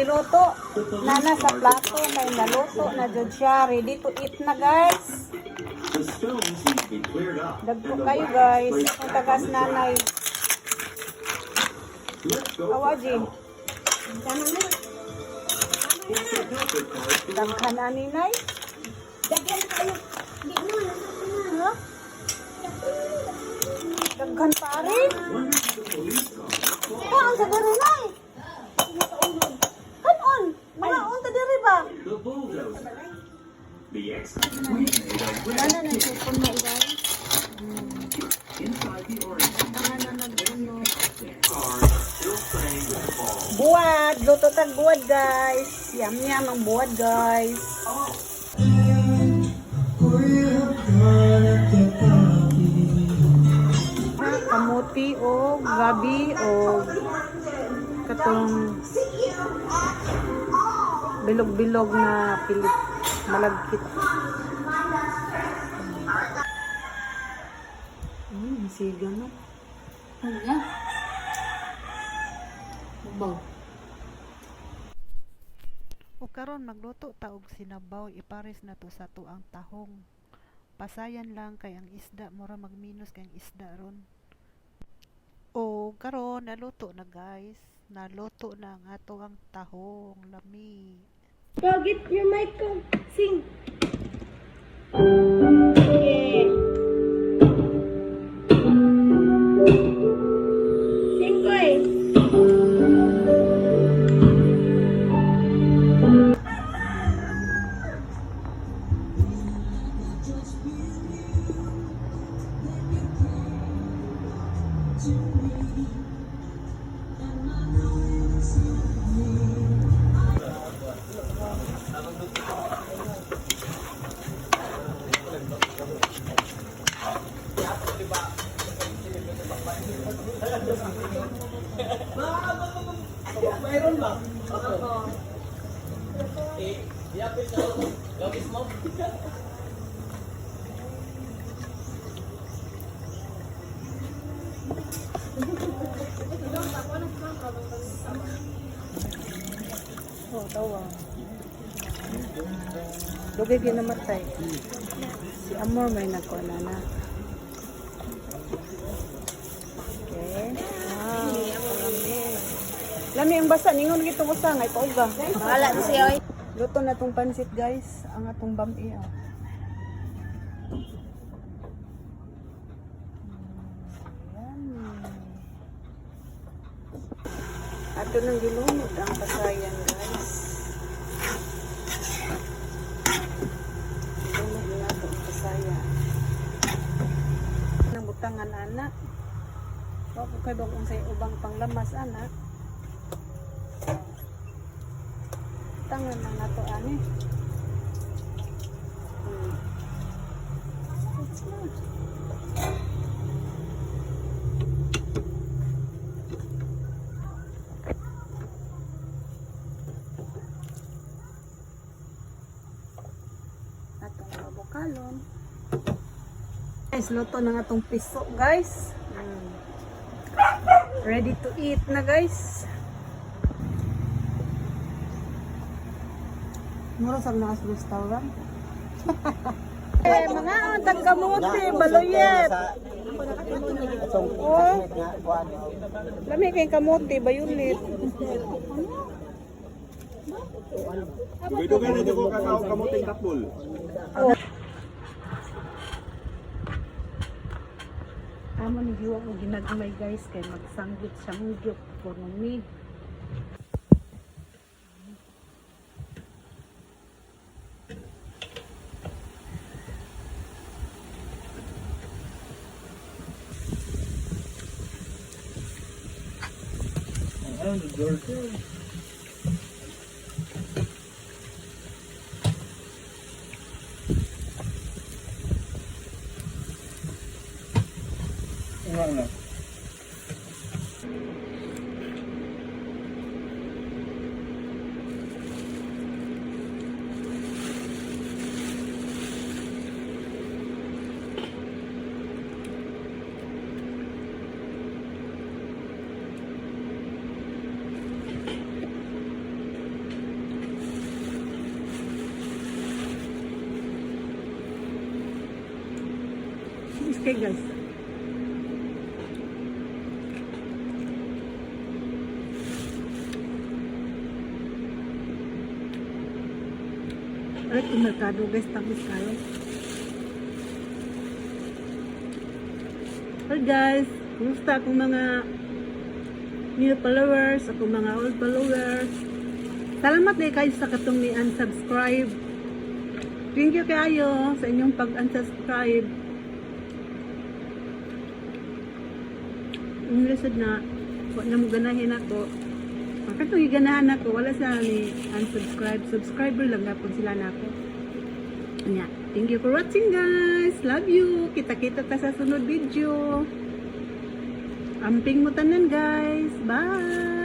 giluto. Nana sa plato kay naluto na jud siya. Ready to eat na, guys. The stones need to be cleared up Dagko and the kayo, wagons guys. placed Akong back on tagas the track. nanay. Let's go for Awaji. help. It's the helper car's garage. Daghan ani, nay. Daghan kayo. Di mo na. Ha? Daghan pare. Wonder if the police car will call. Kaon sa diri, nay. Kanon. Mga unta diri ba? The bulldozer. The ex. We made a red Ana na sipon mo, guys. Inside the orange Ana na nagpuno. cars are still playing with the ball. Buwad, luto tag buwad, guys. Yum yum ang buwad, guys. Kamuti o gabi o katong bilog-bilog na pilit malagkit. Siga no. Ano na? Baw. O karon magluto ta og sinabaw, ipares na to sa tuang tahong. Pasayan lang kay ang isda mura magminus kay ang isda ron. O karon naluto na, guys. Naluto na ang ato ang tahong lami. Go get your mic. Go. Sing. Yeah. Sing, boy. Oh, tawa. Dugay ginamatay. Si Amor may nagkuha na. Okay. Wow, lami. Lami ang basa ningon gitong usa ngay pauga. Wala na siya, oy. Luto na tong pansit, guys, ang atong bami, oh. Yummy. Ato nang gilunod ang pasayan, guys. Gilunod na ato ang pasayan. Nang butangan ana. Wa po kay bang unsay ubang panglamas ana. Tangan lang nato ani. It's na. Atong abukalon. Guys, luto na nga atong piso, guys. Ready to eat na, guys. Mura sa mga restaurant. Eh, mga ang kamote, baluyet. Oh. Lami kay kamote, bayulit. Dugay-dugay na ko kakao kamuting tapol. Amo ni giwa og ginagmay, guys, kay magsanggit sangyup kuno mi. Okay, guys. Ay, kung merkado, guys, tamis kayo. Hi guys, kumusta akong mga new followers, akong mga old followers? Salamat na kayo sa katong ni unsubscribe. Thank you kayo sa inyong pag-unsubscribe. Ang lisod na, wala na mo ganahin ako. Ang katong ganahan ako, wala sa ni unsubscribe. Subscriber lang gapon sila na ako. Nya. Thank you for watching, guys. Love you. Kita-kita ta sa sunod video. Amping mo tanan, guys. Bye.